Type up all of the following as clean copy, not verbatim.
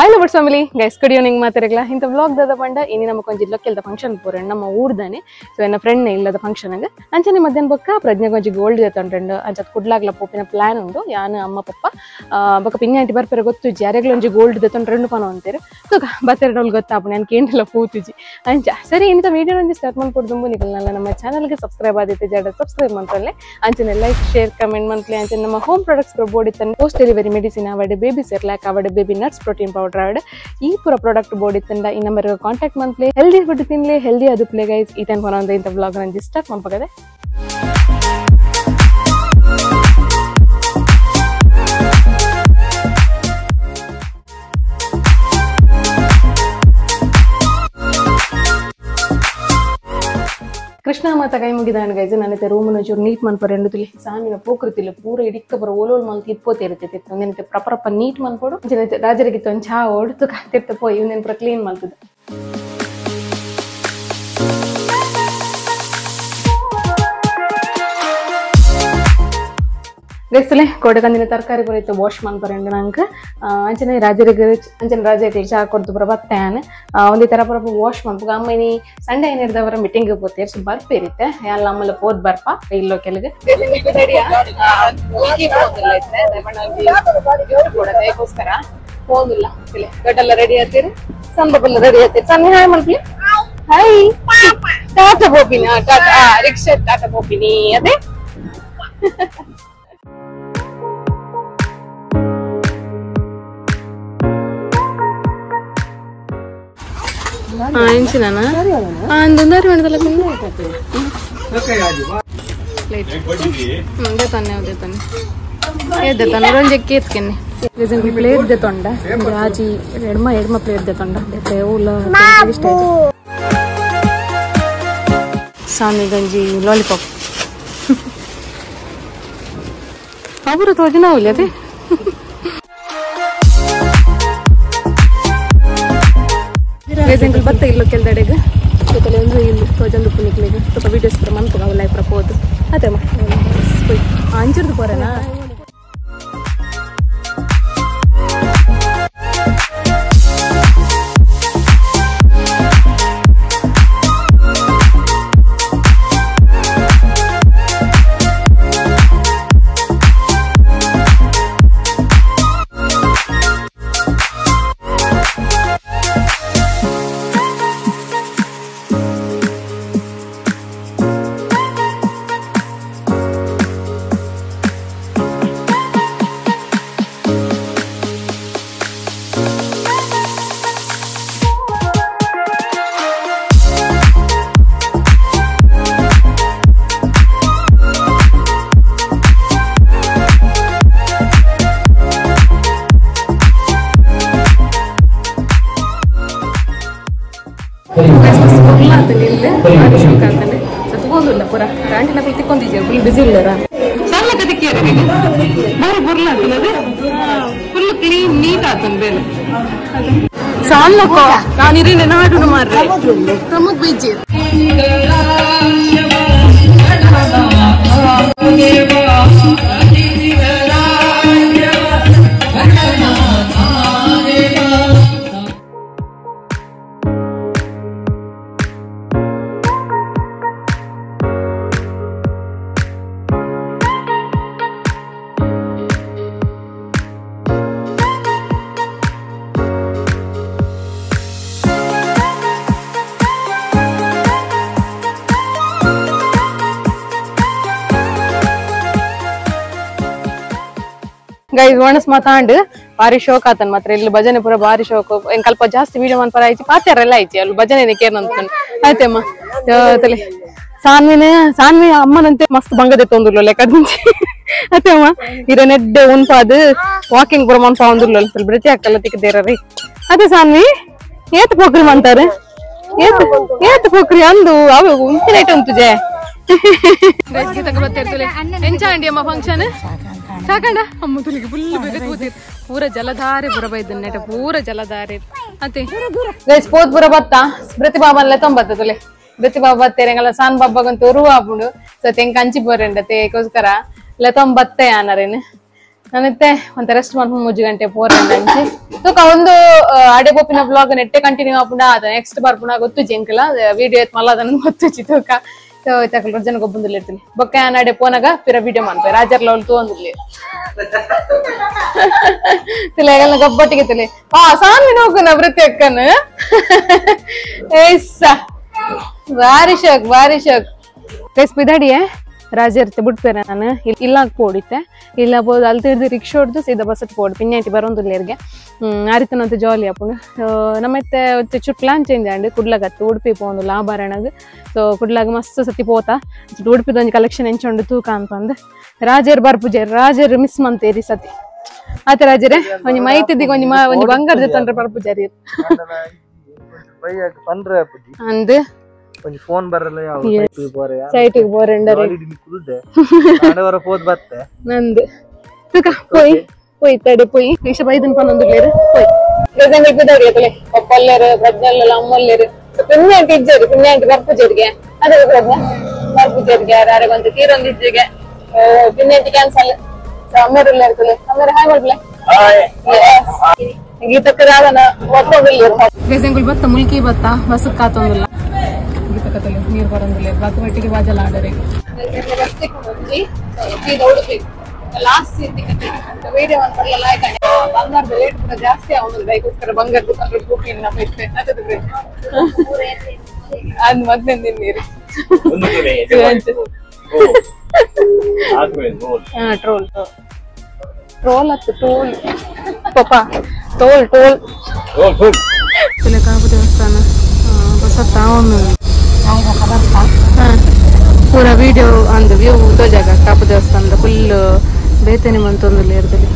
Hi lovers family guys, good evening ಮಾತಾಡಲ್ಲ ಇಂಥ vlog ದಾದ ಬಂಡ ಇನ್ನು ನಮ್ಮ ಕೊಂಚ ಲೊಕ್ಕೆಲ್ದ ಫಂಕ್ಷನ್ ಪೋರೆ ನಮ್ಮ ಊರ್ದಾನೆ. ಸೊ ಎನ್ನ ಫ್ರೆಂಡ್ ಇಲ್ಲದ ಫಂಕ್ಷನ್ ಅಂಚನೆ ಮಧ್ಯಾಹ್ನ ಬೊಕ್ಕ ಪ್ರಜ್ಞೆ ಕೊಂಚ ಗೋಲ್ಡ್ ತಂಡ್ರಂಡು ಅಂಚ ಕುಡ್ಲಾಗ್ಲ ಪೋಪಿನ ಪ್ಲಾನ್ ಉಂಡು. ಯಾನು ಅಮ್ಮ ಪಪ್ಪ ಬೊಕ್ಕ ಪಿಂಜಾಂಟಿ ಬರ್ಪೆರೆ ಗೊತ್ತುಜಿ ಯಾರೆಗ್ಲ ಒಂಜಿ ಗೋಲ್ಡ್ ತಂಡ್ರಂಡು ಪನ ಅಂತಾರೆ ಬತ್ತೆರಡೋಲ್ ಗೊತ್ತಾಪು ನಾನು ಕೇಂದ್ರಲ್ಲ ಪೂತುಜಿ ಅಂಚ. ಸರಿ ಇಂಥ ವಿಡಿಯೋ ಒಂಜಿ ಸ್ಟಾರ್ಟ್ ಮಾಡ್ಕೊಡ್ದು ನಿಕಲ್ನಲ್ಲ ನಮ್ಮ ಚಾನಲ್ಗೆ ಸಬ್ಸ್ಕ್ರೈಬ್ ಆದಿತ್ತೆ ಜಾಡ ಸಬ್ಸ್ಕ್ರೈಬ್ ಮಾಡ್ಕೊಳ್ಳೆ ಅಂಚನೆ like share comment monthly ಅಂಚನೆ ನಮ್ಮ home products body ತನ್ನ post delivery medicine award baby Cerelac award baby nuts protein powder award ಈ ಪೂರ ಪ್ರಾಡಕ್ಟ್ ಬೋರ್ಡ್ ಇತ್ತಂಡ ಈ number contact monthly healthy food ತಿನ್ಲಿ ಹೆಲ್ದಿ ಅದು ಪ್ಲೇ ಗೈಸ್. ಈ ಟೈಮ್ ಹೊರ ಇಂಥ ವ್ಲಾಗ್ ನಂಗೆ ಸ್ಟಾರ್ಟ್ ಮಾಡ್ಬೇಕಾದೆ. ಕೃಷ್ಣ ಮಾತ ಕೈ ಮುಗಿದಾಣ ಗೈಸ್. ನನ್ನತ್ತೆ ರೂಮ್ ಒಂಚೂರು ನೀಟ್ ಮನ್ಪರೆ ತುಲಿ ಸಾಮಿನ ಪೋಕೃತಿಲ್ಲ ಪೂರ ಇಡಿಕ್ಕ ಬರೋ ಓಲೋಲ್ ಮಲ್ತಿ ಇಪ್ಪೋತೆ ಇರುತ್ತೆ ಒಂದೇನೈತೆ ಪ್ರಪರಪ್ಪ ನೀಟ್ ಮನ್ಪೋಡು ರಾಜರಿಗೆ ಒಂದು ಚಾ ಓಡ್ತು ಕಾತಿರ್ತ ಪೋಯಿ ಒಂದೇನು ಪೂರ ಕ್ಲೀನ್ ಮಲ್ತದ. ಗೈಸ್ತಲೆ ಕೋಟೆಕಂದಿನ ತರಕಾರಿ ಪೂರ ಇತ್ತು ವಾಶ್ ಮನ್ಪರೆಂಡು ನಂಗೆ ಅಂಚನೆ ರಾಜರಿಗೆ ಅಂಚನೆ ರಾಜರಿಗೆ ಚಾ ಕೊಡ್ತು ಪೂರ ಬತ್ತಾನೆ ಒಂದೇ ಥರ ಪೂರ ವಾಶ್ ಮನ್ಪುಗ. ಅಮ್ಮ ನೀ ಸಂಡೆ ಏನಿರ್ದವರ ಮೀಟಿಂಗ್ ಪೋತೇರ್ ಸೊ ಬರ್ಪ ಇರುತ್ತೆ ಎಲ್ಲ ಅಮ್ಮಲ್ಲ ಪೋದ್ ಬರ್ಪ ಇಲ್ಲೋ ಕೆಲಗೆ ಹೋಗಿಲ್ಲ ದೊಡ್ಡೆಲ್ಲ ರೆಡಿ ಆಗ್ತೀರಿ ಸಣ್ಣ ರೆಡಿ ಆಗ್ತೀರಿ ಸಣ್ಣ ಹಾಯ್ ಮಲ್ಪಿ ಹಾಯ್ ಟಾಟಾ ಪೋಪಿನಿ ಟಾಟಾ ರಿಕ್ಷಾ ಟಾಟಾ ಪೋಪಿನಿ ಅದೇ. ಪ್ಲೇಟ್ ದೆತೊಂಡ ರಾಜಿ ಎಡ್ಮ ಎಡ್ಮ ಪ್ಲೇಟ್ ದೆತೊಂಡ ಸಾಮಿಗಂಜಿ ಲಾಲಿಪಾಪ್ ಅವರು ತೋಜನ ಅದೇ. ಬತ್ತ ಇಲ್ಲೋ ಕೆಲ್ದಡೆಗೆ ಜೊತೆಲೆ ಒಂದು ಇಲ್ಲಿ ತೋಜಂದು ಪುನಿಕ್ಲಿಗೆ ಸ್ವಲ್ಪ ವೀಡಿಯೋಸ್ ಪೂರ ಮನ್ಪುಗ ಅವೆಲ್ಲ ಪೂರ ಪೋದು ಅದೇ ಅಂಚಿರ್ದು ಪೋರೇನಾ. ಪೂರ ಆಂಟಿನ ತಿಕ್ಕೊಂಡಿದ್ದೀರ ಫುಲ್ ಬಿಸಿ ಇಲ್ಲರ ಬಾರಿ ಬುರ್ಲ full clean neat ಆತನ್ ಬೇಲೆ ಸಾಲಕ್ಕ ನಾನಿರೇನೆ ನಾಡು ಮಾರ್ರೆ ಪ್ರಮುಖ ಬೀಚ್. ಗೈಸ್ ಒಣಸ್ ಮಾತಾಂಡ್ ಬಾರಿ ಶೋಕ್ ಆತನ್ ಮಾತ್ರ ಇಲ್ಲಿ ಭಜನೆ ಪೂರ ಬಾರಿ ಶೋಕ್ ಸ್ವಲ್ಪ ಜಾಸ್ತಿ ವಿಡಿಯೋ ಮನ್ಪರ ಆಯ್ತು ಪಾತ್ಯಾರೆಲ್ಲ ಆಯ್ತು ಅಲ್ಲಿ ಭಜನೆ ಕೇರ್ ಅಂದ್ಕೊಂಡು ಆಯ್ತಮ್ಮ ತಲೆ ಸಾನ್ವಿನ ಸಾನ್ವಿ ಅಮ್ಮನಂತೆ ಮಸ್ತ್ ಬಂಗದೆ ತೊಂದುರ್ಲ ಲೆಕ್ಕದಿಂಚಿ ಅತ್ತಮ್ಮ ಇರನೆಡ್ಡೆ ಉನ್ಪಾದು ವಾಕಿಂಗ್ ಪೂರ ಮನ್ಪ ಒಂದುರ್ಲ ಸ್ವಲ್ಪ ಬ್ರತಿ ಹಾಕಲ್ಲ ತಿಕ್ಕದೇರ ರೀ ಅದೇ ಸಾನ್ವಿ ಏತ್ ಪೋಕ್ರಿ ಮಂತಾರೆ ಏತ್ ಏತ್ ಪೋಕ್ರಿ ಅಂದು ಅವ ಉಂಪಿನ ಐಟಮ್ ತುಜೆ ಎಂಚ ಅಂಡಿ ಅಮ್ಮ ಫಂಕ್ಷನ್ ಸಾಕಂಡ ಅಮ್ಮ ತುಲಿಗೆ ಫುಲ್ ಬೇಗ ತೂತಿರ್ ಪೂರ ಜಲಧಾರೆ ಪೂರ ಬೈದ ನೆಟ ಪೂರ ಜಲಧಾರೆ ಅತ್ತೆ ಗೈಸ್ ಪೋತ್ ಪೂರ ಬತ್ತ ಸ್ಮೃತಿ ಬಾಬನ್ಲೆ ತೊಂಬತ್ತ ತುಲೆ ಸ್ಮೃತಿ ಬಾಬಾ ಬತ್ತೇರೆಂಗಲ್ಲ ಸಾನ್ ಬಾಬಾಗಂತ ಉರು ಆಪುಂಡು ಸೊ ತೆಂಕ ಅಂಚಿ ಬೋರೆಂಡ ತೇಕೋಸ್ಕರ ಲೆತೊಂಬತ್ತೆ ಆನರೇನು ನಾನಿತ್ತೆ ಒಂತ ರೆಸ್ಟ್ ಮಾಡ್ಕೊಂಡು 3 ಗಂಟೆ ಪೋರಂಡ ಅಂಚಿ ತೂಕ ಒಂದು ಅಡೆ ಪೋಪಿನ ಬ್ಲಾಗ್ ನೆಟ್ಟೆ ಕಂಟಿನ್ಯೂ ಆಪುಂಡ ಅದ ನೆಕ್ಸ್ಟ್ ಬರ್ಪುಣ ಗೊತ್ತು ಜಿಂಕಲ ವಿಡಿಯೋ ಎತ್ ಮಲ್ಲ ಅದನ್ನ ಗೊತ್ತು ತೂಕ ಸೊ ಇತ್ತಕಲ್ ರೊಜ್ಜನ ಗೊಬ್ಬಂದುಲ್ಲ ಇರ್ತೀನಿ ಬೊಕ್ಕ ಅಡೆ ಪೋನಾಗ ಪಿರ ವಿಡಿಯೋ ಮಾಡ್ತಾರೆ ರಾಜರ್ಲ ಅವ್ಳು ತೋಂದಿರ್ಲಿ ತಿಲೆ ಗಬ್ಬಟ್ಟಿಗೆ ತಿಲೆ ಆ ಸಾನ್ವಿ ನೋಕುನ ವೃತ್ತಿ ಅಕ್ಕನ ಏಸ ಬಾರಿ ಶೋಕ್ ಬಾರಿ ಶೋಕ್ ಗೈಸ್ ಬಿದಾಡಿಯೇ ರಾಜರ್ತೆ ಬಿಡ್ಪೇರೆ ನಾನು ಇಲ್ಲ ಪೋಡಿತ್ತೆ ಇಲ್ಲ ಬೋದು ಅಲ್ಲಿ ತಿರ್ದು ರಿಕ್ಷಾ ಹೊಡ್ದು ಸೀದಾ ಬಸ್ ಪೋಡು ಪಿನ್ಯಾಟಿ ಬರೋಂದುಲ್ಲೇರ್ಗೆ ಆರಿತನಂತ ಜಾಲಿ ಆಪುಂಡು ನಮ್ಮತ್ತೆ ಚೂರು ಪ್ಲಾನ್ ಚೇಂಜ್ ಆಂಡ್ ಕುಡ್ಲಾಗತ್ತು ಉಡುಪಿ ಪೋಂದು ಲಾಭಾರಣಗ್ ಸೊ ಕುಡ್ಲಾಗ ಮಸ್ತ್ ಸತಿ ಪೋತ ಉಡುಪಿದ ಒಂಜಿ ಕಲೆಕ್ಷನ್ ಎಂಚುಂಡು ತೂಕ ಅಂತಂದು ರಾಜರ್ ಬರ್ಪುಜೇರ್ ರಾಜರ್ ಮಿಸ್ ಮಂತೇರಿ ಸತಿ ಆತ ರಾಜರೇ ಒಂಜಿ ಮೈತಿದಿಗೆ ಒಂಜಿ ಒಂಜಿ ಬಂಗಾರ ತಂಡ್ರೆ ಬರ್ಪುಜಾರಿ ಅಂದ್ ಒಂಜಿ ಫೋನ್ ಬರಲ್ಲ ಯಾವ ಸೈಟ್ ಬೋರೆ ಸೈಟ್ ಬೋರೆ ಕುಲ್ದೆ ನಾಳೆ ಪೋದ್ ಬತ್ತೆ ನಂದು ತುಕ ಪೋಯ್ ಪೋಯ್ ತಡೆ ಪೋಯ್ ವಿಷ ಬೈದನ್ ಪನ್ನೊಂದುಲ್ಲೇರು ಪೋಯ್ ಗಜಂಗಲ್ ಬಿದಾಡಿ ಅತಲೆ ಪಪ್ಪಲ್ಲೇರು ಪ್ರಜ್ಞಲ್ಲೆಲ್ಲ ಅಮ್ಮಲ್ಲೇರು ಪುಣ್ಯಾಂಟಿ ಇಜ್ಜೇರು ಪುಣ್ಯಾಂಟಿ ಬರ್ಪುಜೇರಿಗೆ ಅದೇ ಪ್ರಜ್ಞ ಬರ್ಪುಜೇರಿಗೆ ಯಾರು ತೀರೊಂದು ಇಜ್ಜಿಗೆ ಪುಣ್ಯಾಂಟಿ ಕ್ಯಾನ್ಸಲ್ ಸೊ ಅಮ್ಮೇರುಲ್ಲ ಇರ್ತದೆ ಅಮ್ಮೇರು ಹಾಯ್ ಮಾಡ್ಲೆ ಗೀತಕ್ಕ ರಾಧನ ಒತ್ತೊಂದಿಲ್ಲ ಗಜಂಗುಲ್ ಬತ್ತ ಮುಲ್ಕಿ ಬತ್ತ ಬಸ್ಸಕ್ಕೆ ಕಾತೊಂದಿಲ್ಲ ನೀರು ಬರೋದಿಲ್ಲ ಬಾತು ಒಟ್ಟಿಗೆ ಬಾಜಲ ಆಡರೆ ಲಾಸ್ಟ್ ಬಂಗಾರದ ರೇಟ್ ಕೂಡ ಜಾಸ್ತಿ ಆಗೋದು ಬೈಕೋಸ್ಕರ ಬಂಗಾರದ ದುಕಾನ್ ನಮ್ಮ ಇತ್ತೆ ಅದ್ ಮೊದ್ಲೇ ನೀರು ಟ್ರೋಲ್ ಟ್ರೋಲ್ ಹತ್ತು ಟೋಲ್ ಪಾಪ ಟೋಲ್ ಟೋಲ್ ಕಾಪು ದೇವಸ್ಥಾನ ಬಸತ್ತ ಪೂರ ವಿಡಿಯೋ ಅಂದ್ ವ್ಯೂ ಜಾಗ ಕಾಪು ದೇವಸ್ಥಾನದ ಫುಲ್ ಬೇತನೆ ಮಂತೊಂದುಲ್ಲ ಇರ್ತದೆ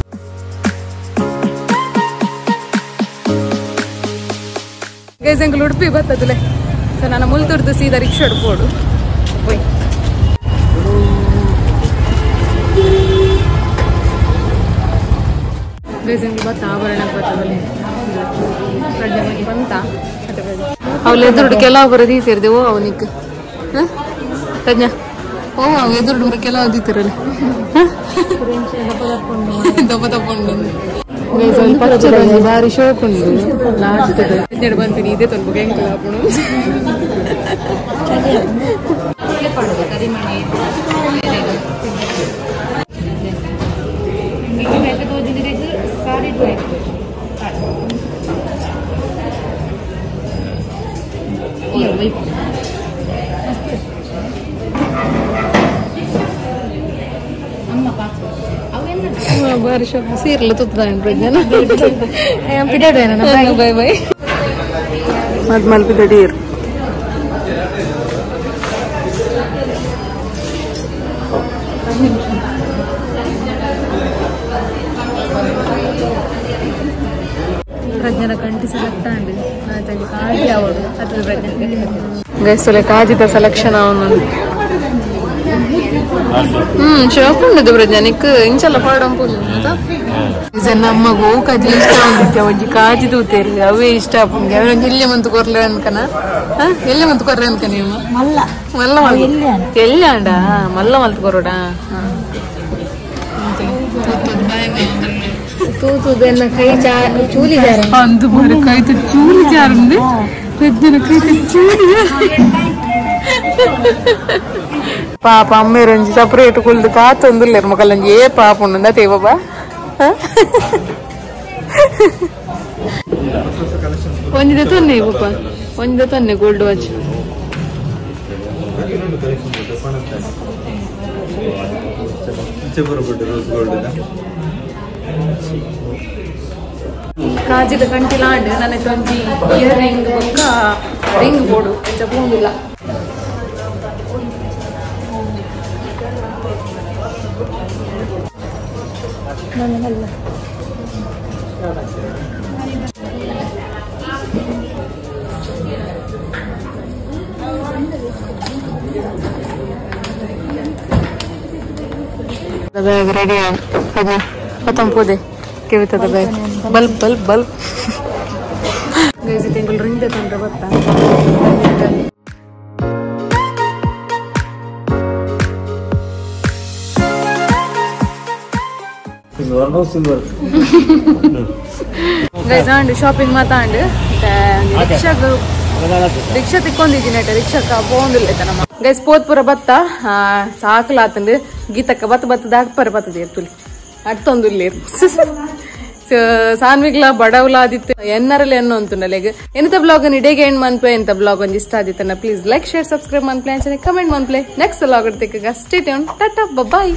ಗೈಸ್ ಅಂಕಲ್ ಉಡುಪಿ ಬರ್ತದಲೆ ಸೊ ನಾನು ಮುಲ್ತುರ್ದು ಸೀದಾ ರಿಕ್ಷಾ ಬೋಡು ಪೋಯ್ ಗೈಸ್ ಅಂಕಲ್ ಬತ್ತ ಆಭರಣಕ್ಕೆ ಬರ್ತದಲೆ ಪ್ರಜ್ಞೆ ಬಂತ ಅವಳು ಎದುರುಡು ಕೆಲವು ಬರೋದೀತಿರ್ದೆ ಓ ಅವನಿಗೆ ಪ್ರಜ್ಞಾ ಓ ಅವು ಎದುರುಡು ಕೆಲವು ದೀತಿರಲ್ಲ ದಪ್ಪ ದಪ್ಪ ಉಂಟು ಬಾರಿ ಶೋಕ್ ಉಂಟು ಲಾಸ್ಟ್ ಬಂತೀನಿ ಇದೇ ತೊಂಬ ಎಂಕಲ್ ಆಪುಣು ಬಾರಿ ಶೋಕ್ ಸೀರ್ಲ ತುತ್ತದಾಂಡ್ ಪ್ರಜ್ಞಾ ಬೈ ಬೈ ಮದ್ ಮಲ್ಪಿದಡಿ ಪ್ರಜ್ಞನ ಕಂಟಿ ಸೆಲೆಕ್ಟ್ ಆಂಡ್ ಕಾಜಿ ಅವಳು ಅದು ಪ್ರಜ್ಞೆ ಗೈಸ್ ಕಾಜಿದ ಸೆಲೆಕ್ಷನ್ ಅವನು ಶೋಕ್ ಉಂಡದು ಪ್ರಜ್ಞಾ ನಿಕ್ ಇಂಚಲ್ಲ ಪಾಡಂಪುಲ್ಲ ನಮ್ಮಗು ಕಾಜಿ ಇಷ್ಟ ಉಂಡಿತ್ತೆ ಒಂಜಿ ಕಾಜಿ ತೂತೇರಿ ಅವೇ ಇಷ್ಟ ಆಪುಂಗೆ ಅವನೊಂಜಿ ಎಲ್ಲಿ ಮಂತು ಕೊರ್ಲೆ ಅನ್ಕನ ಎಲ್ಲಿ ಮಂತು ಕೊರ್ರೆ ಅನ್ಕ ನೀವು ಮಲ್ಲ ಮಲ್ಲ ಎಲ್ಲಾಂಡ ಮಲ್ಲ ಮಲ್ತು ಕೊರೋಡ ಕೈ ಚೂಲಿ ಜಾರ ಅಂದು ಮಾರೆ ಕೈ ಚೂಲಿ ಜಾರಂದು ಪ್ರಜ್ಞನ ಕೈ ಚೂಲಿ ಪಾಪ ಅಮ್ಮೇರೊಂಜಿ ಸಪರೇಟ್ ಕುಲ್ದು ಕಾತೊಂದುಲ್ಲೆರ್ ಮೊಕಲ್ಲೊಂಜಿ ಏ ಪಾಪ ಉಂಡುಂದ ತೇ ಬಾಬಾ ಒಂಜಿದ ತೊನ್ನೆ ಪಾಪ ಒಂಜಿದ ತೊನ್ನೆ ಗೋಲ್ಡ್ ವಾಚ್ ಕಾಜಿದ ಕಂಟಿಲಾಂಡ್ ನನ್ನ ತೊಂಜಿ ಇಯರ್ ರಿಂಗ್ ಬೊಕ್ಕ ರಿಂಗ್ ಬೋಡು ಅಂಚ ಪೋಂದಿಲ್ಲ ಬ್ಯಾಗ್ ರೆಡಿ ಪತ್ತಂಪೋದೆ ಕೆವಿತದ ಬ್ಯಾಗ್ ಬಲ್ಬ್ ಬಲ್ಬ್ ಬಲ್ಬ್ ತಿಂಗಳು ರಿಂಗ್ ತಂದ್ರೆ ಬತ್ತಾ ಸಿಲ್ವರ್ ಗೈಸ್ ಆಂಡ್ ಶಾಪಿಂಗ್ ಮಾತಾಂಡ್ ರಿಕ್ಷಾಗ್ ರಿಕ್ಷಾ ತಿಕ್ಕೊಂಡಿದ್ದೀನಿ ರಿಕ್ಷಾಕ ಪೋಂದಿಲ್ಲ ನಮ್ಮ ಗೈಸ್ ಪೋತ್ಪುರ ಬತ್ತ ಸಾಕಲಾತಂಡ್ ಗೀತಕ್ಕ ಬತ್ತ ಬತ್ತ ದಾಟ್ಪರ ಬತ್ತದ ಎತ್ತುಲಿ ಅಡ್ತೊಂದುಲ್ಲೇರ್ ಸೊ ಸಾನ್ವಿಗ್ಲ ಬಡವ್ಲ ಆದಿತ್ತು ಎನ್ನರಲ್ಲಿ ಎನ್ನು ಅಂತುಂಡಲೆಗ್ ಎಂತ ಬ್ಲಾಗ್ ಇಡೇಗೆ ಎಂಡ್ ಮನ್ಪ್ಲೆ ಎಂತ ಬ್ಲಾಗ್ ಒಂಜಿ ಇಷ್ಟ ಆದಿತ್ತನ ಪ್ಲೀಸ್ ಲೈಕ್ ಶೇರ್ ಸಬ್ಸ್ಕ್ರೈಬ್ ಮನ್ಪ್ಲೆ ಅಂಚನೆ ಕಮೆಂಟ್ ಮನ್ಪ್ಲೆ ನೆಕ್ಸ್ಟ್ ವ್ಲಾಗ್ ತಿಕ್ಕ ಸ್ಟೇ ಟ್ಯೂನ್ ಟಾಟಾ ಬಾಯ್.